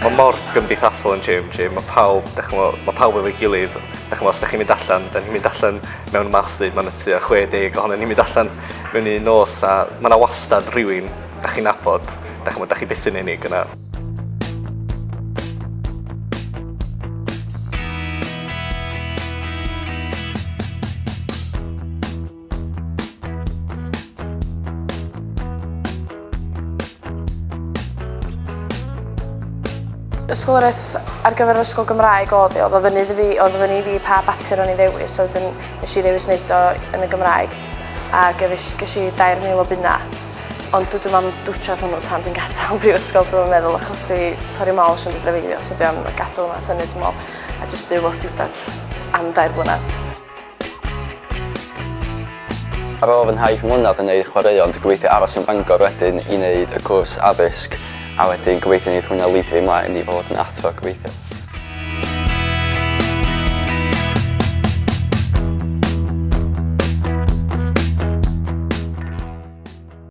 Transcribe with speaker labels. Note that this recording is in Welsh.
Speaker 1: Mae mor gymdeithasol yn JMJ, mae pawb, dach ch'mo', mae pawb efo'i gilydd, dach ch'mo' os dach chi'n mynd allan, 'dan ni'n mynd allan mewn mathau, mae 'na tua 60 ohonon ni'n mynd allan mewn un nos a mae 'na wastad rhywun dach chi'n nabod, dach ch'mo' dach chi byth yn unig yna.
Speaker 2: Ysgoloriaeth ar gyfer yr ysgol Gymraeg oedd hi, oedd o fyny iddo fi, oedd o fyny i fi pa bapur o'n i ddewis, so wedyn nes i ddewis wneud o yn y Gymraeg, a gefis, ges i 3,000 o bunna. Ond dwi ddim am dwtsiad hwnnw tan dwi'n gadael brifysgol, dwi'n meddwl, achos dwi torri mol sy'n dod drafeilio, so dwi am gadw hwnna syniad dwi'n meddwl, a jyst byw fel student am dair blynedd.
Speaker 3: Ar ôl fy nhaith mlynedd yn neud chwaraeon dwi'n gobeithio aros yn Bangor wedyn i neud y cwrs addysg a wedyn gobeithio neith hwnna leadio fi mlaen i fod yn athro gobeithio.